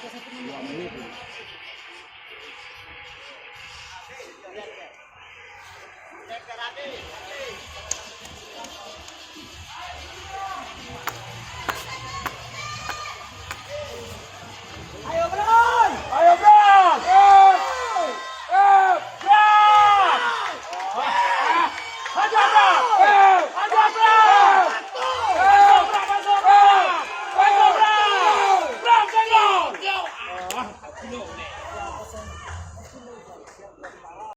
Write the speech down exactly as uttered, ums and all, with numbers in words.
Ayo, Bran! Ayo, Bran! Eh! Eh! Bran! Hajar, Bran! Eh! Hajar, Bran! Eh! Hajar, Bran! Hajar, Bran! Hajar, Bran! Bran, tengok!